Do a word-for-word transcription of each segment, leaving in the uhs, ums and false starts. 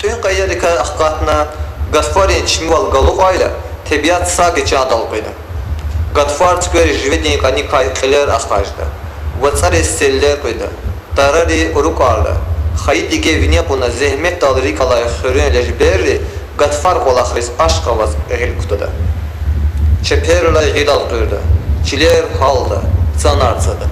Туьнкьеярикай акъатна, гатфарин чимивал галукьайла, тебиат сагъ чандал къведа. Гатфар цуьквери живедин кӀаникай кьилер ахъа жеда, вацӀариз селлер къведа, тарари урукӀарда, хайи диге вине кьуна зегьметдал рикӀ алай хуьруьн лежберри гатфар кӀвалахриз ашкъ аваз гъил кутада. Чеперрилай гъил элкъуьрда, чилер гьалда, цанар цада.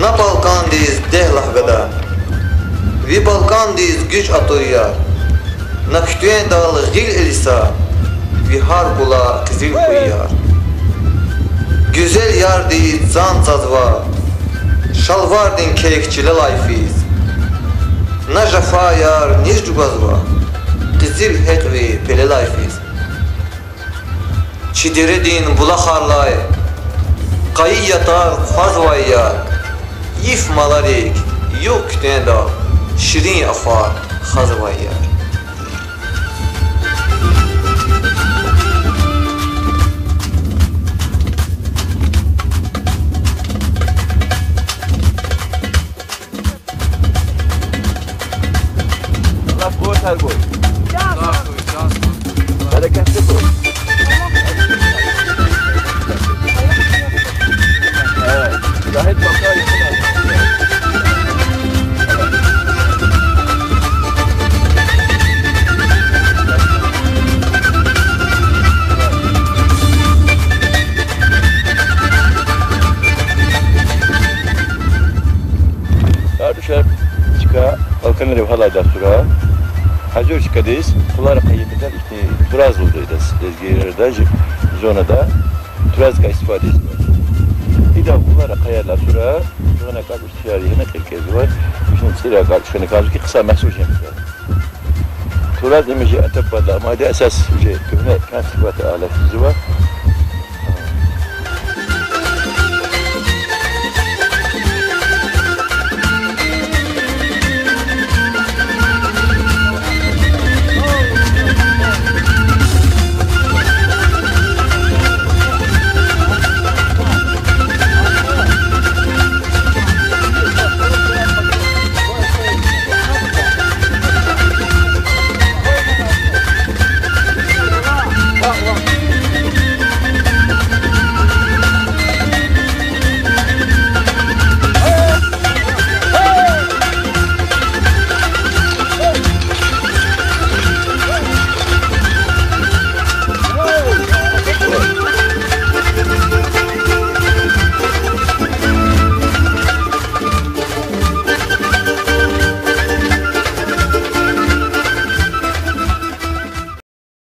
На балкӀандиз дегь лагь, гада, ви балкӀандиз гуьж атуй, яр. На куьтуьндал гъил илиса, ви гьар кӀула къизил хьуй, яр. Гуьзел ярдиз цан цазва, шалвардин кек чилелай физ. На жафаяр низ чӀугвазва, къизил гьекь ви пелелай физ. Чи дередин булахрилай къайи ятар хъвазвай, яр. Йиф маларик югъ куьтуьндал ширин ахвар хазвай, яр. Аллагь къуватар гуй. Берекетли хьуй. Гьа, Загьид бака ихьтин. Артушар чка Балканрив гьалайдалай сура, гьазур чкадиз къулар ахъайиз патал ихьтин тураз лугьудай идаз, лезгийрин арада, жи зонада туразрикай истифада ийизва. Ида къулар ахъайидалай сура, жугъуна кӀарчӀуш чилер яна кьиле кӀелзава, вичин цӀирай кӀарчӀуш хьана кӀанзава хьи, хъсан мягьсул жемзава. Тураз им жи ата-бубадилай амайди, эсас жи куьгьне кӀан сифат алатзава.